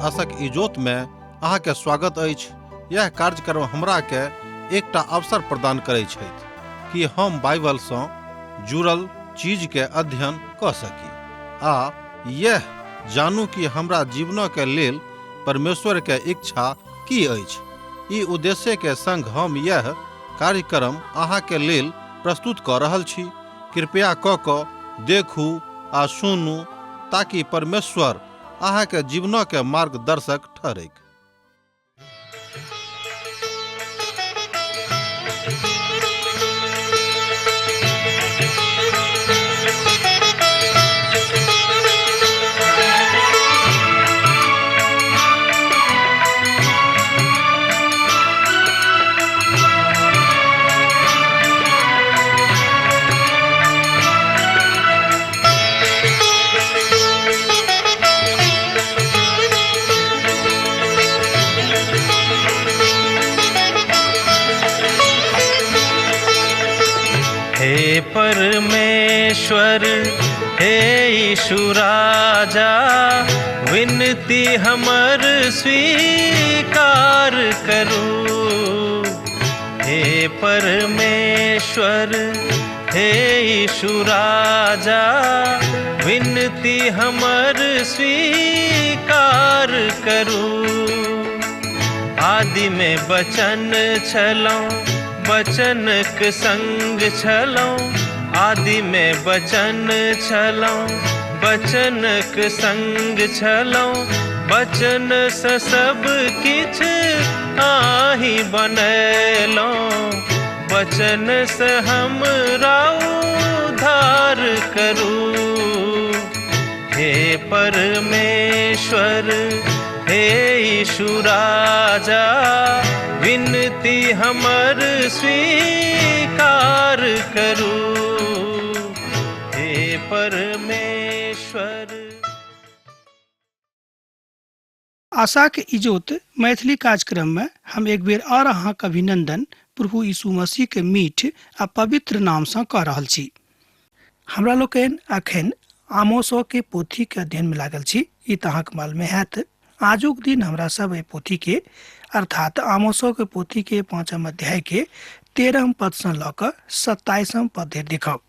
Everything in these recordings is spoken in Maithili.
आशक इजोत में अहाँ के स्वागत अछि। यह कार्यक्रम हमरा के एकटा अवसर प्रदान करै छथि कि हम बाइबल सँ जुड़ल चीज के अध्ययन कऽ सकी आ यह जानू कि हमरा जीवन के लेल परमेश्वर के इच्छा की अछि। ई उद्देश्य के संग हम यह कार्यक्रम अहाँ के लेल प्रस्तुत कऽ रहल छी। कृपया कऽ कऽ देखू आ सुनू ताकि परमेश्वर अहाँ के जीवन के मार्गदर्शक ठहरैक। हे परमेश्वर, हे यीशु राजा, विनती हमर स्वीकार करू। हे परमेश्वर, हे यीशु राजा, विनती हमर स्वीकार करू। आदि में बचन छलौं, बचनक संग छलौं। आदि में बचन छलौं, बचनक संग छलौं। बचन से सब किछ आही बनेलौं, बचन से हमरा उद्धार करू। हे परमेश्वर, हे यीशु राजा, विनती हमर स्वीकार करू। हे परमेश्वर। आशाक इजोत मैथिली कार्यक्रम में हम एक बेर और अहाँक अभिनंदन प्रभु यीशु मसीह के मीठ आ पवित्र नाम से कऽ रहल छी। हमरा लोकनि अखन आमोसो के पोथी के अध्ययन में लागल छी। ई तऽ अहाँक मालूम हैत। आजुक दिन हमरा सब एहि पोथी के अर्थात आमोसो के पोथी के 5 अध्याय के 13 पद से लऽ कऽ 27 पद धरि देखब।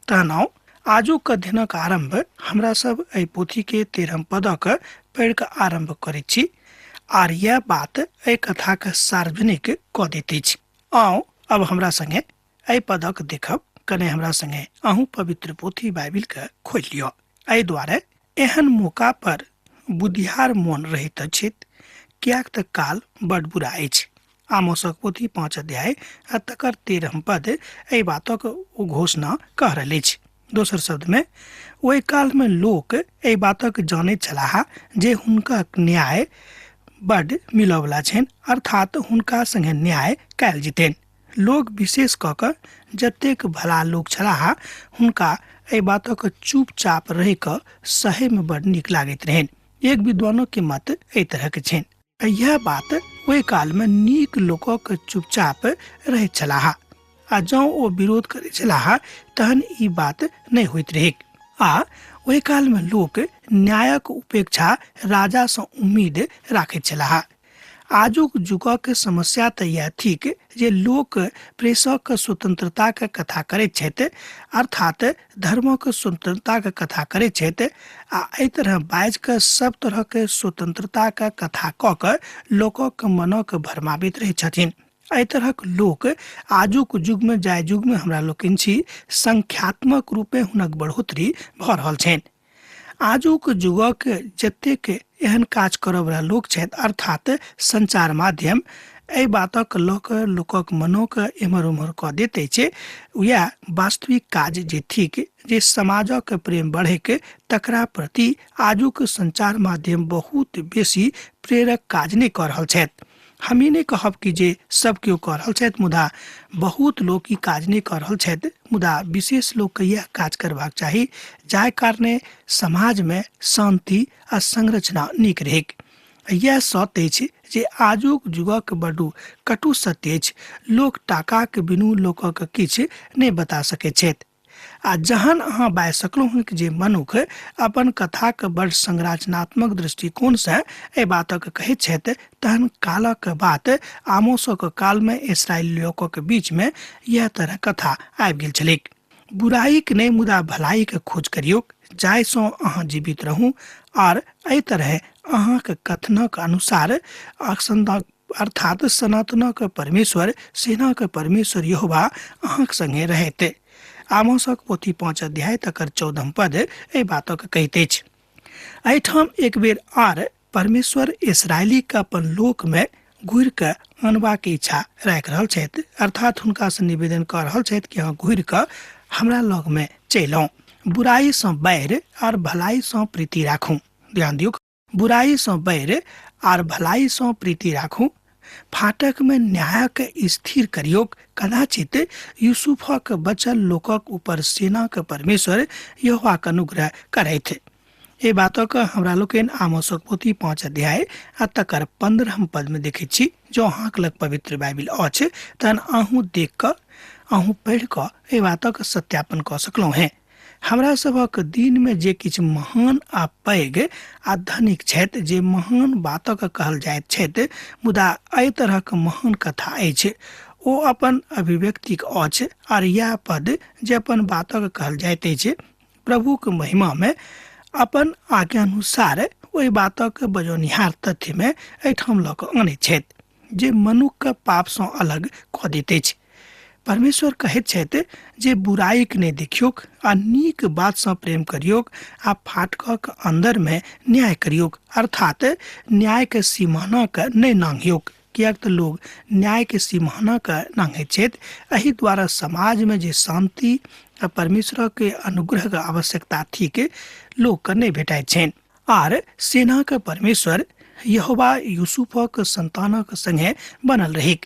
तहन आउ आजुक अध्ययनक आरंभ हमरा सब एहि पोथी के 13 पदक पढ़ि कऽ आरंभ करैत छी आर यह बात एहि कथाक सार्वजनिक कऽ दैत अछि। आउ अब हमरा संगे एहि पदक देखब। कने हमरा संगे अहूँ पवित्र पोथी बाइबिल के खोलि लिअ। एहि दुआरे एहन मौका पर बुद्धियार मोन रहैत अछि, किएक तऽ काल बड बुरा अछि। आमोसक पोथी 5 अध्याय आ तकर 13 पद एहि बातक ओ घोषणा कह रहल अछि। दोसर शब्द में ओहि काल में लोक एहि बातक जानैत छलाह जे हुनका न्याय बड मिलऽवला छनि, अर्थात हुनका संगे न्याय कयल जेतनि। लोक विशेष कऽ कऽ जतेक भला लोक छलाह हुनका एहि बातक चुपचाप रहि कऽ सहै में बड नीक लागैत रहनि। एक विद्वानों के मत एहि तरह के छनि। यह बात ओहि काल में नीक लोकक चुपचाप रहैत छलाह आ जँ ओ विरोध करैत छलाह तहन ई बात नहि होइत रहैक। आ ओहि काल में लोक न्यायक उपेक्षा राजा सँ उम्मीद राखैत छलाह। आजुक युगक समस्या तऽ यैह थिक जे लोक प्रेसक स्वतंत्रताक कथा करैत छथि, अर्थात धर्मक स्वतंत्रताक कथा करैत छथि आ एहि तरह बाजि कऽ सब तरहक स्वतंत्रताक कथा कऽ कऽ लोकक मनक भरमाबैत रहैत छथिन। एहि तरहक लोक आजुक युगमे, जाहि युगमे हमरा लोकनि छी, संख्यात्मक रूपे हुनक बढ़ोतरी भऽ रहल छनि। आजुक युगक जतेक एहन काज करऽवला लोक छथि, अर्थात संचार माध्यम, एहि बातक लऽ कऽ लोकक मनोके एम्हर ओम्हर कऽ दैत अछि। वएह वास्तविक काज जे थिक, जे समाजक प्रेम बढ़ैक, तकरा प्रति आजुक संचार माध्यम बहुत बेसी प्रेरक काज नहि कऽ रहल छथि। हम ई नहि कहब कि जे सब केओ कऽ रहल छथि, मुदा बहुत लोक ई काज नहि कऽ रहल छथि। मुदा विशेष लोकके इएह काज करबाक चाही, जाहि कारणे समाजमे शान्ति आ संरचना नीक रहैक। इएह सत्य अछि जे आजुक युगक बड्ड कटु सत्य अछि। लोक टाकाक बिनु लोकक किछु नहि बता सकैत छथि। आ जहन अहाँ बाजि सकलहुँ हँ जे मनुख अपन कथाक बड़ संरचनात्मक दृष्टिकोणसँ एहि बातक कहैत छथि, तहन कालक बात आमोसक कालमे इसराइल लोकक बीचमे यह तरह कथा आबि गेल छलैक। बुराइक नहि मुदा भलाइके खोज करियौक, जाहिसँ अहाँ जीवित रहू। आर एहि तरह अहाँक कथनक अनुसार अर्थात सनातनक परमेश्वर, सेनाक परमेश्वर यहोवा अहाँक संगे रहैत। आमोसक पोथी 5 अध्याय तकर 14 पद एहि बातक कहैत अछि। एहिठाम एक बेर आर परमेश्वर इसराइलीके अपन लोकमे घुरि कऽ अनबाक इच्छा राखि रहल छथि, अर्थात हुनकासँ निवेदन कऽ रहल छथि कि अहाँ घुरि कऽ हमरा लगमे चलि आउ। बुराइसँ बैर आर भलाइसँ प्रीति राखू। ध्यान दियौ, बुराइसँ बैर आर भलाइसँ प्रीति राखू। फाटकमे न्यायक स्थिर करियौक। कदाचित यूसुफक बचल लोकक ऊपर सेनाक परमेश्वर यहोवाक अनुग्रह करथि। एहि बातक हमरा लोकनि आमोसक पोथी 5 अध्याय आ तकर 15 पदमे देखैत छी। जँ अहाँक लग पवित्र बाइबिल अछि तहन अहूँ देख कऽ, अहूँ पढ़ि कऽ एहि बातक सत्यापन कऽ सकलहुँ हेँ। हमरा सभक दिनमे जे किछु महान आ पैघ आ धनिक छथि, जे महान बातक कहल जाइत छथि, मुदा एहि तरहक महान कथा अछि ओ अपन अभिव्यक्तिक अछि। आर इएह पद जे अपन बातक कहल जाइत अछि प्रभुक महिमामे अपन आज्ञानुसार ओहि बातक बजौनिहार तथ्यमे एहिठाम लऽ कऽ अनैत छथि जे मनुखके पापसँ अलग कऽ दैत अछि। परमेश्वर कहैत छथि जे बुराइक नहि देखियौक आ नीक बातसँ प्रेम करियौक आ फाटकक अन्दरमे न्याय करियौक, अर्थात न्यायके सीमानाके नहि नांघियौक, किएक तऽ लोग न्यायके सीमानाके नांघैत छथि। एहि द्वारा समाजमे जे शान्ति आ परमेश्वरके अनुग्रहके आवश्यकता थिक लोकके नहि भेटाइत छनि। आर सेनाके परमेश्वर यहोवा यूसुफक संतानक संगे बनल रहिक।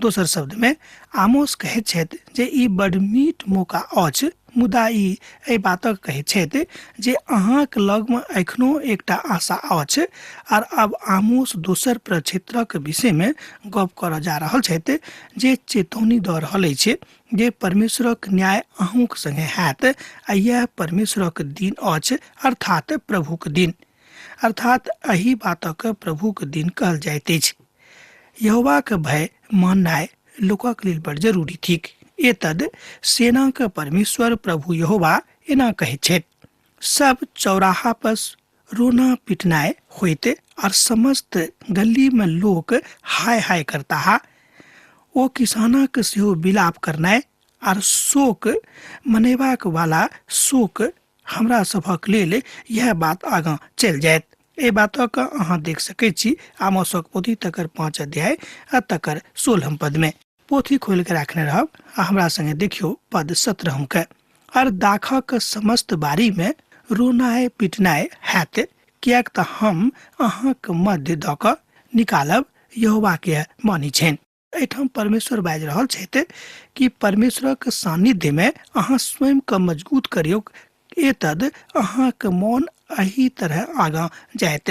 दोसर शब्दमे आमोस कहैत छथि जे ई बड मीठ मौका अछि, मुदा ई एहि बातक कहैत छथि जे अहाँक लगमे एखनो एकटा आशा अछि। आर अब आमोस दोसर प्रक्षेत्रक विषयमे गप करऽ जा रहल छथि जे चेतौनी दऽ रहल अछि जे परमेश्वरक न्याय अहूँक संगे हैत आ यह परमेश्वरक दिन अछि, अर्थात प्रभुक दिन। अर्थात एहि बातक प्रभुक दिन कहल जाइत अछि। यहोवाक भय माननाइ लोकक लेल बड़ जरूरी थिक। एतद सेनाक परमेश्वर प्रभु यहोवा एना कहैत छथि, सब चौराहा पर रोना पिटनाइ होइत और समस्त गली में लोक हाय हाय करता। ओ किसानक सेहो विलाप करनाइ आर शोक मनेबाक वाला शोक हमरा सभक लेल यह बात आगाँ चलि जायत। एहि बातक अहाँ देख सकैत छी आमोसक पोथी तकर 5 अध्याय आ तकर 16 पदमे। पोथी खोलि कऽ राखने रहब आ हमरा संगे देखियौ पद 17 के। आर दाखक समस्त बारीमे रोनाइ पिटनाइ हैत, किएक तऽ हम अहाँक मध्य दऽ कऽ निकालब, यहोवाके मानी छनि। एहिठाम परमेश्वर बाजि रहल छथि कि परमेश्वरक सान्निध्यमे अहाँ स्वयंके मजबूत करियौक, एतद अहाँक मोन एहि तरह आगाँ जायत।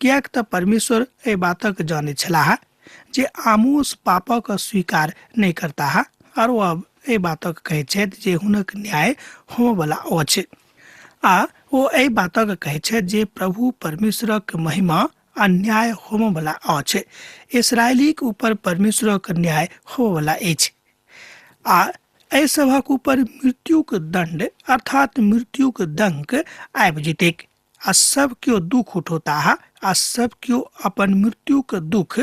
किएक तऽ परमेश्वर एहि बातक जानैत छलाह जे आमोस पापक स्वीकार नहि करताह, आर ओ अब एहि बातक कहैत छथि जे हुनक न्याय होमऽवला अछि। आ ओ एहि बातक कहैत छथि जे प्रभु परमेश्वरक महिमा आ न्याय होमऽवला अछि। इसराइलीक ऊपर परमेश्वरक न्याय होमऽवला अछि आ एहि सभक ऊपर मृत्युक दंड अर्थात मृत्युक दंक आबि जेतैक आ सब केओ दुख उठौताह आ सब केओ अपन मृत्युक दुख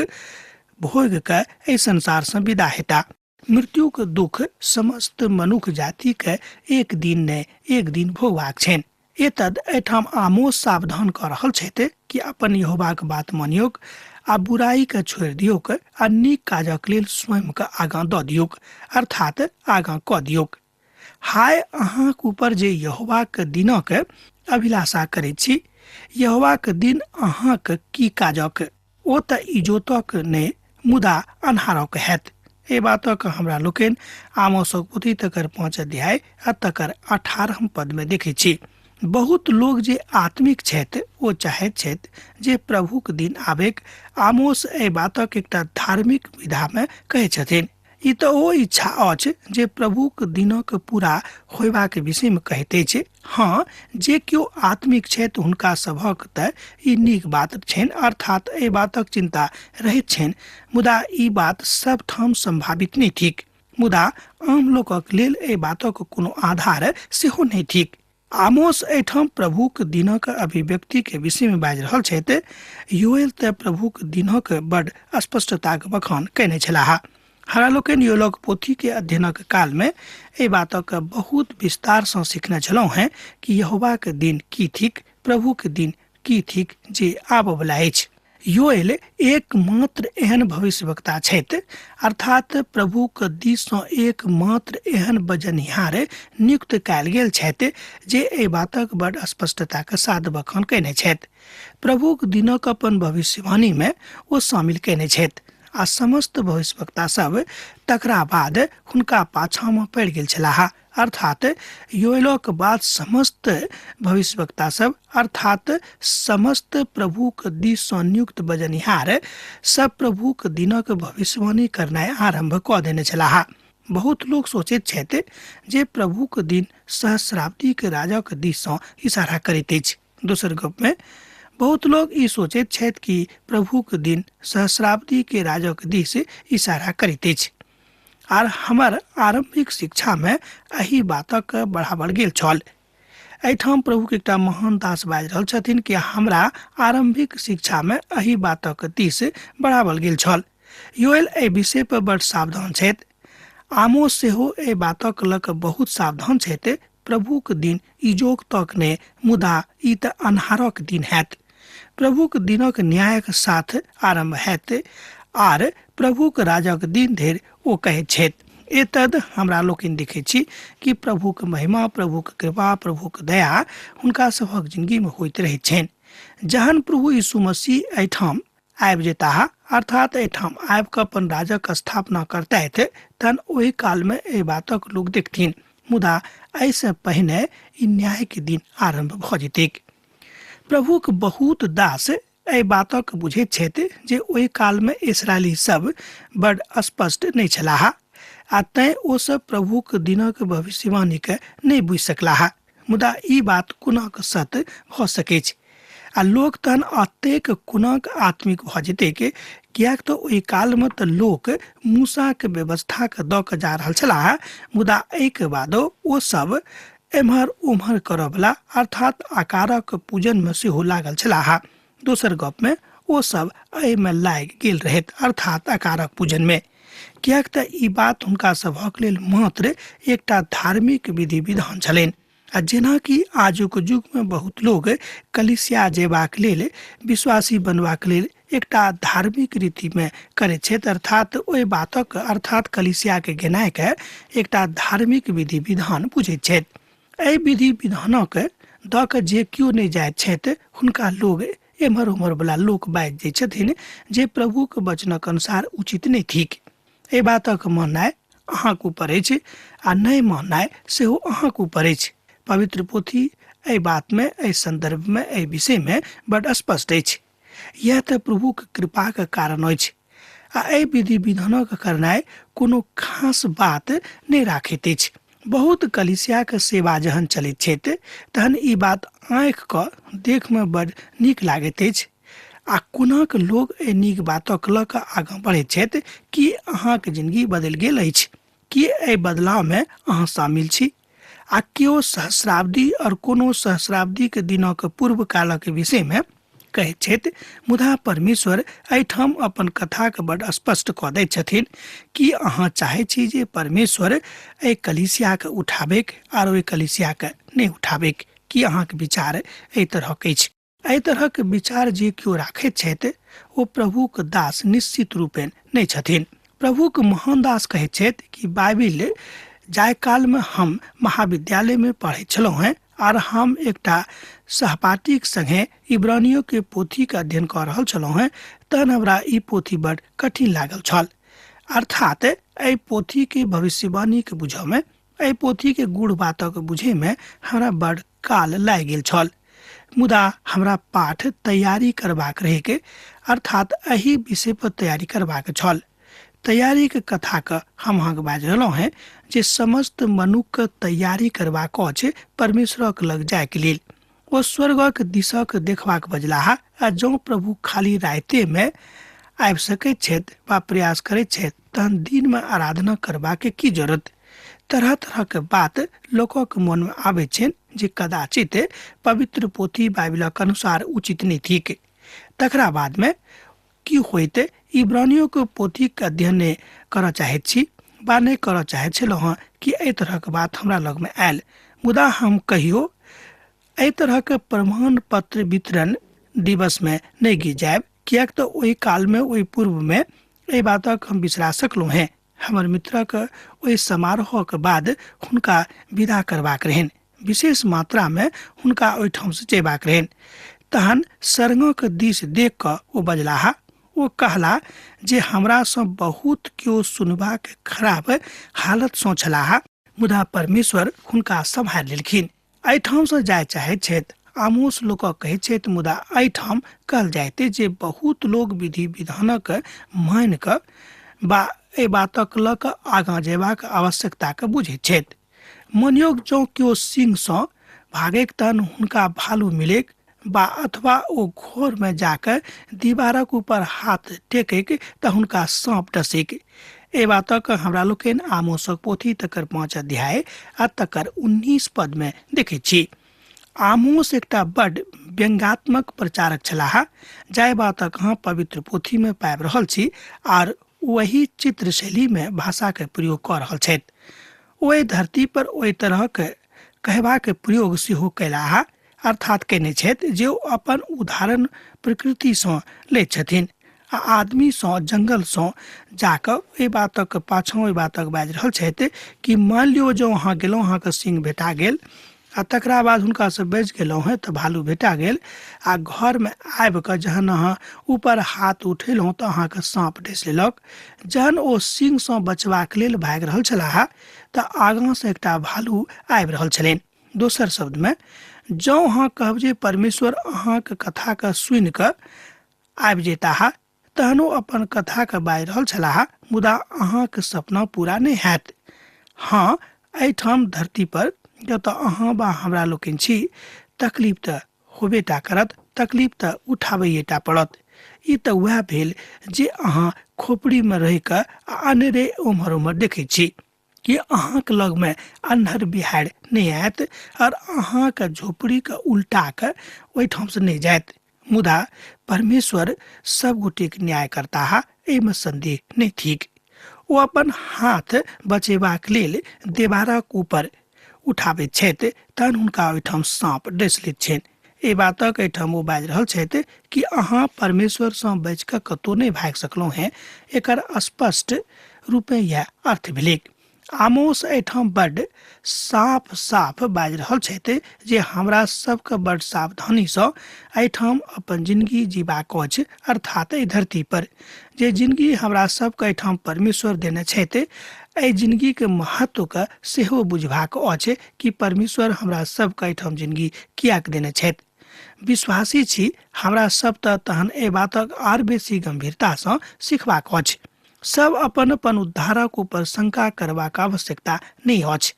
भोग कऽ एहि संसारसँ विदा हेता। मृत्युक दुख समस्त मनुख जातिके एक दिन ने एक दिन भोगबाक छनि। एतद एहिठाम आमोस सावधान कऽ रहल छथि कि अपन यहोवाक बात मानियौक आ बुराइके छोड़ि दियौक आ नीक काजक लेल स्वयंके आगाँ दऽ दियौक, अर्थात आगाँ कऽ दियौक। हाय अहाँक ऊपर जे यहोवाक दिनक अभिलाषा करैत छी, यहोवाक दिन अहाँक की काजक? ओ तऽ इजोतक नहि मुदा अन्हारक हैत। एहि बातक हमरा लोकनि आमोसक पोथी तकर 5 अध्याय आ तकर 18 पदमे देखैत छी। बहुत लोग जे आत्मिक छथि ओ चाहैत छथि जे प्रभुक दिन आबैक। आमोस एहि बातक एकटा धार्मिक विधामे कहै छथिन। ई तऽ ओ इच्छा अछि जे प्रभुक दिनक पूरा होयबाक विषयमे कहैत अछि। हँ, जे केओ आत्मिक छथि हुनका सभक तऽ ई नीक बात छनि, अर्थात एहि बातक चिन्ता रहैत छनि, मुदा ई बात सबठाम सम्भावित नहि थिक। मुदा आम लोकक लेल एहि बातक कोनो आधार सेहो नहि थिक। आमोस एहिठाम प्रभुक दिनक अभिव्यक्ति के विषय में बाजि रहल छथि। योएल तऽ प्रभुक दिनक बड स्पष्टताक बखान कयने छलाह। हमरा लोकनि योएलक पोथी के अध्ययनक काल में एहि बातक बहुत विस्तार सँ सीखने छलहुँ हैं कि यहोवाक दिन की थिक, प्रभुक दिन की थिक जे आबऽवला अछि। योएल एकमात्र एहन भविष्यवक्ता छथि, अर्थात प्रभुक दिस सँ एकमात्र एहन बजनिहार नियुक्त कयल गेल छथि जे एहि बातक बड स्पष्टताक साथ बखान कयने छथि। प्रभुक दिनक अपन भविष्यवाणी में ओ शामिल कयने छथि आ समस्त भविष्यवक्ता सब तकरा बाद हुनका पाछाँ में पड़ि गेल छलाह। अर्थात योएलक बाद समस्त भविष्यवक्ता सब, अर्थात समस्त प्रभुक दिस सँ नियुक्त बजनिहार सब प्रभुक दिनक भविष्यवाणी करनाइ आरम्भ कऽ देने छलाह। बहुत लोक सोचैत छथि जे प्रभुक दिन सहस्राब्दीक राजाक दिस सँ इशारा करैत अछि। दोसर गप में बहुत लोग ई सोचैत छथि कि प्रभुक दिन सहस्राब्दी के राजक दिस इशारा करैत अछि। आर हमर आरंभिक शिक्षा में एहि बातक बढ़ावल गेल छल। एहिठाम प्रभुक एकटा महान दास बाजि रहल छथिन कि हमरा आरंभिक शिक्षा में एहि बातक दिस बढ़ावल गेल छल। योएल एहि विषय पर बड़ सावधान छथि। आमोस सेहो एहि बातक लऽ कऽ बहुत सावधान छथि। प्रभुक दिन इजोक तक नहि, मुदा ई तऽ अन्हारक दिन हैत। प्रभुक दिनक न्यायक साथ आरम्भ हैत आर प्रभुक राजक दिन धरि ओ कहैत छथि। एतद हमरा लोकनि देखैत छी कि प्रभुक महिमा, प्रभुक कृपा, प्रभुक दया हुनका सभक जिंदगी में होइत रहैत छनि। जहन प्रभु यीशु मसीह एहिठाम आबि जेताह, अर्थात एहिठाम आबि कऽ अपन राजक स्थापना करतथि, तहन ओहि काल में एहि बातक लोक देखथिन। मुदा एहिसँ पहिने ई न्याय के दिन आरम्भ भऽ जेतैक। प्रभुक बहुत दास एहि बातक बुझैत छथि जे ओहि काल में इसराइली सब बड स्पष्ट नहि छलाह आ तैं ओ सब प्रभुक दिनक भविष्यवाणी के नहि बुझि सकलाह। मुदा ई बात कोनाक सत्य भऽ सकैछ आ लोक तहन अतेक कोनाक आत्मिक भऽ जेतैक, किएक तऽ ओहि कालमे तऽ लोक मूसाके व्यवस्थाके दऽ कऽ जा रहल छलाह, मुदा एहिके बादो ओ सब एम्हर ओम्हर करऽवला अर्थात आकारक पूजनमे सेहो लागल छलाह। दोसर गपमे ओ सब एहिमे लागि गेल रहैत, अर्थात आकारक पूजनमे, किएक तऽ ई बात हुनका सभक लेल मात्र एकटा धार्मिक विधि विधान छलनि। आ जेनाकि आजुक युगमे बहुत लोग कलिसिया जेबाक लेल, विश्वासी बनबाक लेल एकटा धार्मिक रीतिमे करैत छथि, अर्थात ओहि बातक अर्थात कलिसियाके गेनाइके एकटा धार्मिक विधि विधान बुझैत छथि। एहि विधि विधानक दऽ कऽ जे केओ नहि जाइत छथि हुनका लोग एम्हर ओम्हर वला लोक बाजि दै छथिन जे प्रभुक वचनक अनुसार उचित नहि थिक। एहि बातक माननाइ अहाँक ऊपर अछि आ नहि माननाइ सेहो अहाँक ऊपर अछि। पवित्र पोथी एहि बातमे, एहि सन्दर्भमे, एहि विषयमे बड स्पष्ट अछि। यैह तऽ प्रभुक कृपाक कारण अछि आ एहि विधि विधानक करनाइ कोनो खास बात नहि राखैत अछि। बहुत कलिसियाक सेवा जहन चलैत छथि तहन ई बात आँखि कऽ देखमे बड नीक लागैत अछि आ कोनाक लोक एहि नीक बातक लऽ कऽ आगाँ बढ़ैत छथि। कि अहाँक जिंदगी बदलि गेल अछि? की एहि बदलावमे अहाँ शामिल छी? आ केओ सहस्राब्दी और कोनो सहस्राब्दीके दिनक पूर्व कालक विषयमे कहैत छथि, मुदा परमेश्वर एहिठाम अपन कथाके बड स्पष्ट कऽ दैत छथिन। कि अहाँ चाहै छी जे परमेश्वर एहि कलिसियाके उठाबैक आर ओहि कलिसियाके नहि उठाबैक? की अहाँके विचार एहि तरहक अछि? एहि तरहक विचार जे केओ राखैत छथि ओ प्रभुक दास निश्चित रूपेण नहि छथिन। प्रभुक महान दास कहैत छथि कि बाइबिल जाहि कालमे हम महाविद्यालयमे पढ़ैत छलहुँ हेँ आर हम एकटा सहपाठीक संगे इब्रानियों के पोथीके अध्ययन कऽ रहल छलहुँ हेँ, तहन हमरा ई पोथी बड कठिन लागल छल। अर्थात एहि पोथीके भविष्यवाणीके बुझऽमे, एहि पोथीके गूढ़ बातक बुझैमे हमरा बड काल लागि गेल छल। मुदा हमरा पाठ तैयारी करबाक रहैक, अर्थात एहि विषय पर तैयारी करबाक छल। तैयारीके कथाके हम अहाँके बाजि रहलहुँ हेँ जे समस्त मनुखके तैयारी करबाक अछि परमेश्वरक लग जायके लेल। ओ स्वर्गक दिशक देखबाक बजलाह आ जँ प्रभु खाली रातिमे आबि सकैत छथि वा प्रयास करैत छथि तहन दिनमे आराधना करबाक की जरूरत। तरह तरहके बात लोकक मनमे आबै छनि जे कदाचित पवित्र पोथी बाइबिलक अनुसार उचित नहि थिक। तकरा बादमे की होइत इब्रानियोके पोथीके अध्ययन नहि करऽ चाहैत छी वा नहि करऽ चाहैत छलहुँ हँ कि एहि तरहक बात हमरा लगमे आयल, मुदा हम कहियो एहि तरहके प्रमाण पत्र वितरण दिवसमे नहि जायब, किएक तऽ ओहि कालमे ओहि पूर्वमे एहि बातक हम बिसरा सकलहुँ हेँ। हमर मित्रक ओहि समारोहक बाद हुनका विदा करबाक रहनि, विशेष मात्रामे हुनका ओहिठामसँ जयबाक रहनि। तहन सरंगक दिस देख कऽ ओ बजलाह, ओ कहला जे हमरासँ बहुत केओ सुनबाक खराब हालतसँ छलाह, मुदा परमेश्वर हुनका सम्हारि लेलखिन। एहिठामसँ जाय चाहैत छथि आमोस लोकक कहैत छथि, मुदा एहिठाम कहल जाइत जे बहुत लोक विधि विधानक मानि कऽ वा एहि बातक लऽ कऽ आगाँ जयबाक आवश्यकताके बुझैत छथि। मानियौ जँ केओ सिंहसँ भागैक तहन हुनका भालू मिलैक वा अथवा ओ घरमे जाकऽ दीवारक ऊपर हाथ टेकैक तऽ हुनका साँप डसैक। एहि बातक हमरा लोकनि आमोसक पोथी तकर 5 अध्याय आ तकर 19 पदमे देखैत छी। आमोस एकटा बड व्यंग्यात्मक प्रचारक छलाह, जाहि बातक अहाँ पवित्र पोथीमे पाबि रहल छी आर वही चित्रशैलीमे भाषाके प्रयोग कऽ रहल छथि। ओहि धरती पर ओहि तरहक कहबाक प्रयोग सेहो कयलाह, अर्थात कयने छथि जे ओ अपन उदाहरण प्रकृतिसँ लैत छथिन आ आदमीसँ जंगलसँ जाकऽ ओहि बातक पाछाँ ओहि बातक बाजि रहल छथि कि मानि लियौ जँ अहाँ गेलहुँ, अहाँके सिंह भेटा गेल आ तकरा बाद हुनकासँ बचि गेलहुँ हेँ तऽ भालू भेटा गेल आ घरमे आबि कऽ जहन अहाँ ऊपर हाथ उठेलहुँ तऽ अहाँके साँप डसि लेलक। जहन ओ सिंहसँ बचबाक लेल भागि रहल छलाह तऽ आगाँसँ एकटा भालू आबि रहल छलनि। दोसर शब्दमे जँ अहाँ कहब जे परमेश्वर अहाँके कथाके सुनि कऽ आबि जेताह तहन ओ अपन कथाके बाजि रहल छलाह, मुदा अहाँके सपना पूरा नहि हैत। हँ, एहिठाम धरती पर जतऽ अहाँ वा हमरा लोकनि छी तकलीफ तऽ होबे टा करत, तकलीफ तऽ उठाबैए टा पड़त। ई तऽ वएह भेल जे अहाँ खोपड़ीमे रहि कऽ आ अनेरे ओम्हर ओम्हर देखै छी कि अहाँके लगमे अन्हर बिहाड़ि नहि आयत आओर अहाँके झोपड़ीके उल्टा कऽ ओहिठामसँ नहि जायत। मुदा परमेश्वर सब गोटेक न्याय करताह, एहिमे संदेह नहि थिक। ओ अपन हाथ बचेबाक लेल देवारक ऊपर उठाबैत छथि तहन हुनका ओहिठाम साँप डसि लैत छनि। एहि बातक एहिठाम ओ बाजि रहल छथि कि अहाँ परमेश्वरसँ बचि कऽ कतहु नहि भागि सकलहुँ हेँ। एकर स्पष्ट रूपेँ इएह अर्थ भेलैक। आमोस एहिठाम बड्ड साफ साफ बाजि रहल छथि जे हमरा सबके बड्ड सावधानीसँ एहिठाम अपन जिंदगी जीबाक अछि, अर्थात एहि धरती पर जे जिंदगी हमरा सबके एहिठाम परमेश्वर देने छथि एहि जिंदगीके महत्वके सेहो बुझबाक अछि कि परमेश्वर हमरा सबके एहिठाम जिंदगी किएक देने छथि। विश्वासी छी हमरा सब तऽ तहन एहि बातक आर बेसी गंभीरतासँ सिखबाक अछि। सब अपन अपन उद्धारक ऊपर शंका करबाक आवश्यकता नहि अछि।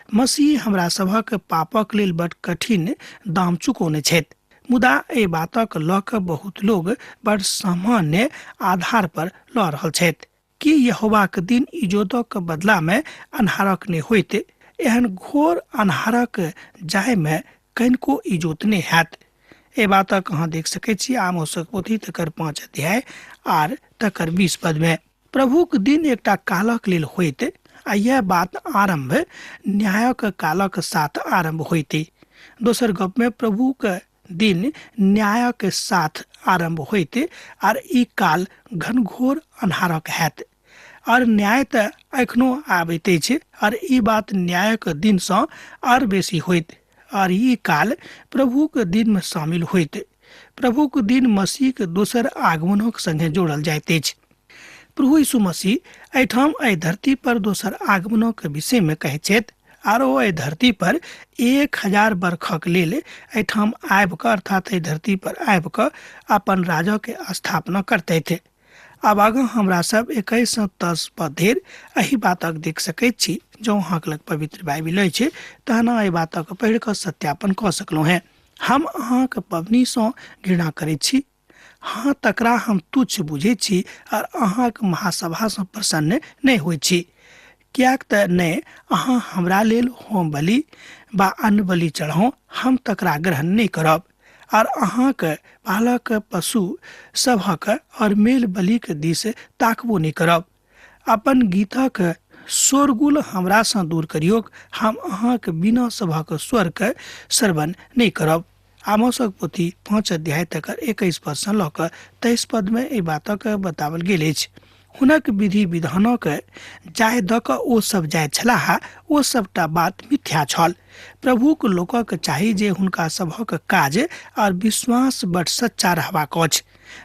मसीह हमरा सभक पापक लेल बड कठिन दाम चुकौने छथि, मुदा एहि बातक लऽ कऽ बहुत लोग बड सामान्य आधार पर लऽ रहल छथि कि यहोवाक दिन इजोतक बदलामे अन्हारक नहि होइत। एहन घोर अन्हारक जाहिमे कनिको इजोत नहि हैत। एहि बातक अहाँ देख सकैत छी आमोसक पोथी तकर 5 अध्याय आर तकर 20 पदमे। प्रभुक दिन एकटा कालक लेल होइत आ यह बात आरंभ न्यायक कालक साथ आरंभ होइत। दोसर गपमे प्रभुक दिन न्यायक साथ आरंभ होइत आर ई काल घनघोर अन्हारक हैत। और न्याय तऽ एखनो आबैत अछि और ई बात न्यायक दिनसँ आर बेसी होइत और ई काल प्रभुक दिनमे शामिल होइत। प्रभुक दिन मसीहक दोसर आगमनक संगे जोड़ल जाइत अछि। प्रभु यीशु मसीह एहिठाम एहि धरती पर दोसर आगमनक विषयमे कहैत छथि आर ओ एहि धरती पर 1000 बरखक लेल एहिठाम आबि कऽ अर्थात एहि धरती पर आबि कऽ अपन राजाके स्थापना करतथि। आब आगाँ हमरा सब 21 सँ 10 पद धरि एहि बातक देख सकैत छी। जँ अहाँके लग पवित्र बाइबिल अछि तहन एहि बातक पढ़ि कऽ सत्यापन कऽ सकलहुँ हेँ। हम अहाँके पबनीसँ घृणा करैत छी, हाँ तकरा हम तुच्छ बुझैत छी और अहाँक महासभासँ प्रसन्न नहि होइत छी, किएक तऽ नहि अहाँ हमरा लेल होम बलि वा अन्न बलि चढ़ाउ, हम तकरा ग्रहण नहि करब। और अहाँक पालक पशु सभक और मेल बलिक दिस ताकबो नहि करब। अपन गीतक शोरगुल हमरासँ दूर करियौक, हम अहाँक बिना सभक स्वरके श्रवण नहि करब। आमोसक पोथी 5 अध्याय तकर 21 पदसँ लऽ कऽ 23 पदमे एहि बातक बताओल गेल अछि। हुनक विधि विधानक जाय दऽ कऽ ओ सब जाइत छलाह, ओ सबटा बात मिथ्या छल। प्रभुक लोकक चाही जे हुनका सभक काज और विश्वास बड सच्चा रहबाक अछि,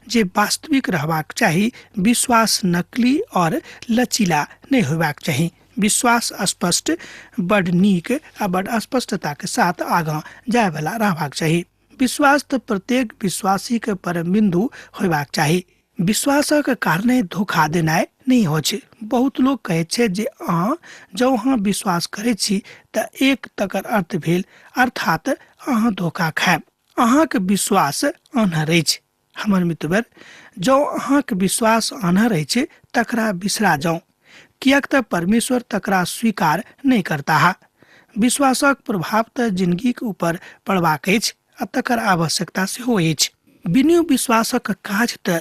जे वास्तविक रहबाक चाही। विश्वास नकली और लचीला नहि होयबाक चाही। विश्वास स्पष्ट, बड नीक आ बड स्पष्टता के साथ आगाँ जायवला रहबाक चाही। विश्वास तऽ प्रत्येक विश्वासी के परम बिंदु होयबाक चाही। विश्वासक कारणे धोखा देनाइ नहि होइ छै। बहुत लोक कहैत छै जे अहाँ जँ अहाँ विश्वास करैत छी तऽ एक तकर अर्थ भेल, अर्थात अहाँ धोखा खायब। अहाँके विश्वास आन्हर अछि। हमर मित्रवर, जँ अहाँके विश्वास आन्हर अछि तकरा बिसरा जाउ, किएक तऽ परमेश्वर तकरा स्वीकार नहि करताह। विश्वासक प्रभाव तऽ जिंदगीक ऊपर पड़बाक अछि आ तकर आवश्यकता सेहो अछि। बिनु विश्वासक काज तऽ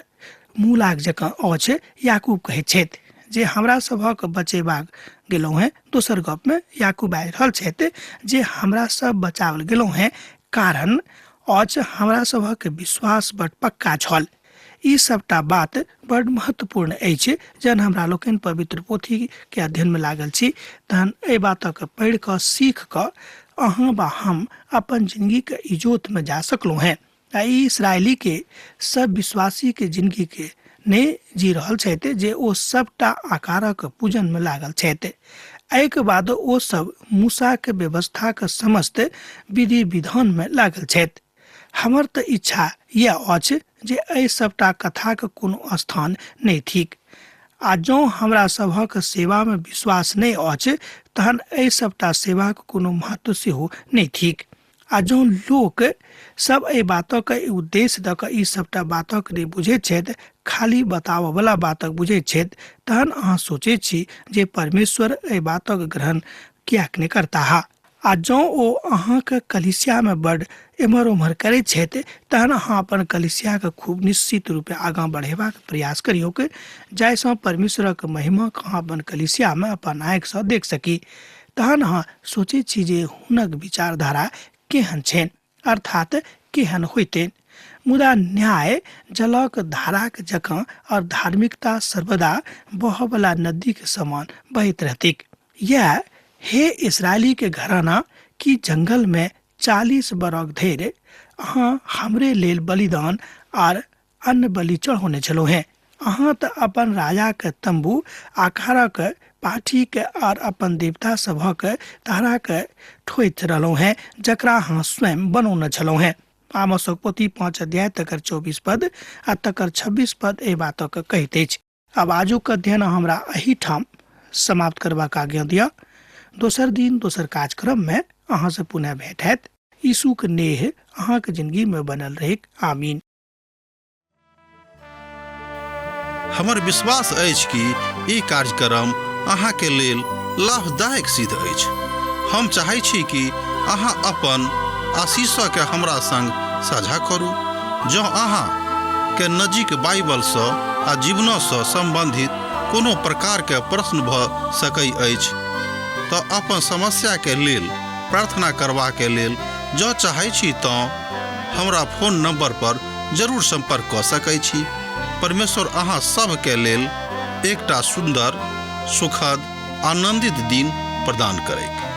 मूलाक जकाँ अछि। याकूब कहैत छथि जे हमरा सभक बचेबाक गेलहुँ हेँ। दोसर गपमे याकूब बाजि रहल छथि जे हमरा सब बचाओल गेलहुँ हेँ, कारण अछि हमरा सभक विश्वास बड पक्का छल। ई सबटा बात बड महत्वपूर्ण अछि। जहन हमरा लोकनि पवित्र पोथी के अध्ययन में लागल छी तहन एहि बातक पढ़ि कऽ सीख कऽ अहाँ वा हम अपन जिंदगी के इजोत में जा सकलहुँ हेँ। आ ई इसराइली के सब विश्वासी के जिंदगी के नहि जी रहल छथि जे ओ सबटा आकारक पूजन में लागल छथि। एहिके बाद ओ सब मूसा के व्यवस्था के समस्त विधि विधान में लागल छथि। हमर तऽ इच्छा यैह अछि जे एहि सबटा कथाक कोनो स्थान नहि थिक, आ जँ हमरा सभक सेवामे विश्वास नहि अछि तहन एहि सबटा सेवाक कोनो महत्व सेहो नहि थिक। आ जँ लोक सब एहि बातक उद्देश्य दऽ कऽ ई सबटा बातक नहि बुझैत छथि, खाली बताबऽवला बातक बुझैत छथि, तहन अहाँ सोचैत छी जे परमेश्वर एहि बातक ग्रहण किएक नहि करताह। आ जँ ओ अहाँके कलिसियामे बड एम्हर ओम्हर करैत छथि तहन अहाँ अपन कलिसियाके खूब निश्चित रूपे आगाँ बढ़ेबाक प्रयास करियौक, जाहिसँ परमेश्वरक महिमाक अहाँ अपन कलिसियामे अपन आँखिसँ देख सकी। तहन अहाँ सोचैत छी जे हुनक विचारधारा केहन छनि, अर्थात केहन होइतनि। मुदा न्याय जलक धाराक जकाँ और धार्मिकता सर्वदा बहऽवला नदीक समान बहैत रहतैक। यैह हे इसराइली के घराना, की जंगल में 40 बरख धरि अहाँ हमरे लेल बलिदान आर अन्न बलि चढ़ौने छलहुँ हेँ? अहाँ तऽ अपन राजा के तम्बू आकारक पाठी के आर अपन देवता सभक तारा के ठोइत रहलहुँ हेँ, जकरा अहाँ स्वयं बनौने छलहुँ हेँ। आमोसक पोथी 5 अध्याय तकर 24 पद आ तकर 26 पद एहि बातक कहैत अछि। आब आजुक अध्ययन हमरा एहिठाम समाप्त करबाक आज्ञा दिअ। दोसर दिन दोसर कार्यक्रम में अहाँ से पुनः भेंट हैत। यीशुक नेह अहाँके जिंदगी में बनल रहैक। आमीन। हमर विश्वास अछि कि ई कार्यक्रम अहाँके लेल लाभदायक सिद्ध अछि। हम चाहै छी कि अहाँ अपन आशीषके हमरा संग साझा करू। जँ अहाँ के नजीक बाइबलसँ आ जीवनसँ सम्बन्धित कोनो प्रकारके प्रश्न भऽ सकै अछि तऽ अपन समस्याके लेल प्रार्थना करबाके लेल जँ चाहै छी तँ हमरा फोन नंबर पर जरूर संपर्क कऽ सकै छी। परमेश्वर अहाँ सभके लेल एकटा सुन्दर, सुखद, आनंदित दिन प्रदान करैक।